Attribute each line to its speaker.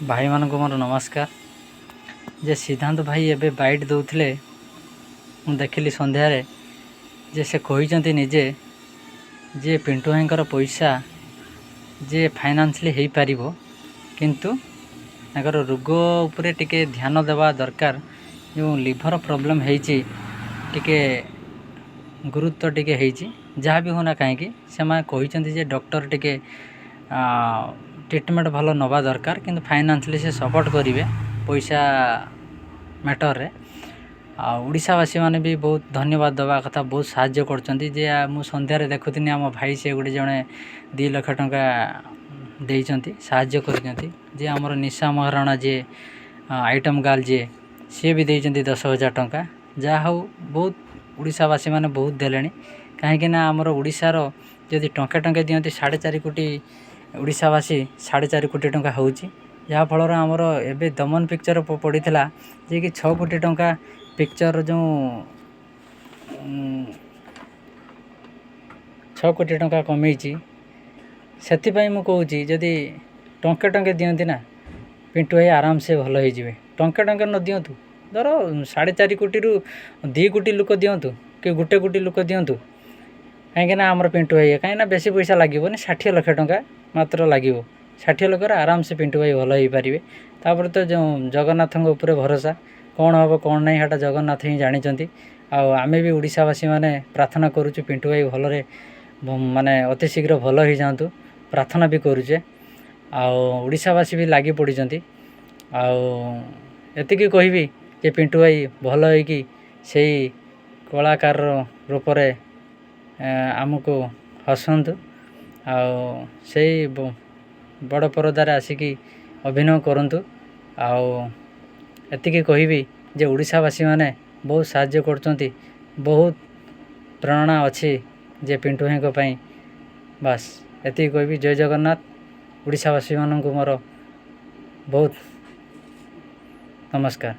Speaker 1: ଭାଇମାନଙ୍କୁ ମୋର ନମସ୍କାର। ଯେ ସିଦ୍ଧାନ୍ତ ଭାଇ ଏବେ ବାଇଟ୍ ଦେଉଥିଲେ, ମୁଁ ଦେଖିଲି ସନ୍ଧ୍ୟାରେ ଯେ ସେ କହିଛନ୍ତି ନିଜେ ଯେ ପିଣ୍ଟୁ ଭାଇଙ୍କର ପଇସା ଯେ ଫାଇନାନ୍ସଲି ହେଇପାରିବ, କିନ୍ତୁ ତାଙ୍କର ରୋଗ ଉପରେ ଟିକେ ଧ୍ୟାନ ଦେବା ଦରକାର। ଯେଉଁ ଲିଭର ପ୍ରୋବ୍ଲେମ୍ ହେଇଛି, ଟିକେ ଗୁରୁତ୍ୱ ଟିକେ ହେଇଛି, ଯାହା ବି ହେଉନା କାହିଁକି, ସେମାନେ କହିଛନ୍ତି ଯେ ଡକ୍ଟର ଟିକେ ଟ୍ରିଟମେଣ୍ଟ ଭଲ ନେବା ଦରକାର, କିନ୍ତୁ ଫାଇନାନ୍ସଲି ସେ ସପୋର୍ଟ କରିବେ ପଇସା ମ୍ୟାଟରରେ। ଆଉ ଓଡ଼ିଶାବାସୀମାନେ ବି ବହୁତ ଧନ୍ୟବାଦ ଦେବା କଥା, ବହୁତ ସାହାଯ୍ୟ କରୁଛନ୍ତି। ଯେ ମୁଁ ସନ୍ଧ୍ୟାରେ ଦେଖୁଥିଲି, ଆମ ଭାଇ ସେ ଗୋଟେ ଜଣେ 2 ଲକ୍ଷ ଟଙ୍କା ଦେଇଛନ୍ତି, ସାହାଯ୍ୟ କରିଛନ୍ତି। ଯେ ଆମର ନିଶା ମହାରଣା, ଯିଏ ଆଇଟମ୍ ଗାର୍ଲ ଯିଏ, ସିଏ ବି ଦେଇଛନ୍ତି 10,000 ଟଙ୍କା। ଯାହା ହଉ, ବହୁତ ଓଡ଼ିଶାବାସୀମାନେ ବହୁତ ଦେଲେଣି, କାହିଁକିନା ଆମର ଓଡ଼ିଶାର ଯଦି ଟଙ୍କେ ଟଙ୍କେ ଦିଅନ୍ତି, 4.5 କୋଟି ଓଡ଼ିଶାବାସୀ, 4.5 କୋଟି ଟଙ୍କା ହେଉଛି। ଯାହାଫଳରେ ଆମର ଏବେ ଦମନ ପିକ୍ଚର ପଡ଼ିଥିଲା, ଯିଏକି 6 କୋଟି ଟଙ୍କା ପିକ୍ଚର, ଯେଉଁ 6 କୋଟି ଟଙ୍କା କମେଇଛି। ସେଥିପାଇଁ ମୁଁ କହୁଛି, ଯଦି ଟଙ୍କେ ଟଙ୍କେ ଦିଅନ୍ତି ନା, ପିଣ୍ଟୁ ଭାଇ ଆରାମସେ ଭଲ ହେଇଯିବେ। ଟଙ୍କେ ଟଙ୍କେ ନ ଦିଅନ୍ତୁ, ଧର 4.5 କୋଟିରୁ 2 କୋଟି ଲୋକ ଦିଅନ୍ତୁ କି 1 କୋଟି ଲୋକ ଦିଅନ୍ତୁ, କାହିଁକିନା ଆମର ପିଣ୍ଟୁ ଭାଇ, କାହିଁକିନା ବେଶୀ ପଇସା ଲାଗିବନି, 60 ଲକ୍ଷ ଟଙ୍କା ମାତ୍ର ଲାଗିବ। 60 ଲକ୍ଷରେ ଆରାମସେ ପିଣ୍ଟୁ ଭାଇ ଭଲ ହେଇପାରିବେ। ତାପରେ ତ ଯେଉଁ ଜଗନ୍ନାଥଙ୍କ ଉପରେ ଭରସା, କ'ଣ ହେବ କ'ଣ ନାହିଁ ସେଇଟା ଜଗନ୍ନାଥ ହିଁ ଜାଣିଛନ୍ତି। ଆଉ ଆମେ ବି ଓଡ଼ିଶାବାସୀମାନେ ପ୍ରାର୍ଥନା କରୁଛୁ, ପିଣ୍ଟୁ ଭାଇ ଭଲରେ ମାନେ ଅତି ଶୀଘ୍ର ଭଲ ହେଇଯାଆନ୍ତୁ, ପ୍ରାର୍ଥନା ବି କରୁଛେ। ଆଉ ଓଡ଼ିଶାବାସୀ ବି ଲାଗି ପଡ଼ିଛନ୍ତି। ଆଉ ଏତିକି କହିବି ଯେ ପିଣ୍ଟୁ ଭାଇ ଭଲ ହେଇକି ସେଇ କଳାକାରର ରୂପରେ ଆମକୁ ହସନ୍ତୁ ଆଉ ସେଇ ବଡ଼ ପରଦାରେ ଆସିକି ଅଭିନୟ କରନ୍ତୁ। ଆଉ ଏତିକି କହିବି ଯେ ଓଡ଼ିଶାବାସୀମାନେ ବହୁତ ସାହାଯ୍ୟ କରୁଛନ୍ତି, ବହୁତ ପ୍ରେରଣା ଅଛି ଯେ ପିଣ୍ଟୁ ଭାଇଙ୍କ ପାଇଁ। ବାସ୍, ଏତିକି କହିବି। ଜୟ ଜଗନ୍ନାଥ। ଓଡ଼ିଶାବାସୀମାନଙ୍କୁ ମୋର ବହୁତ ନମସ୍କାର।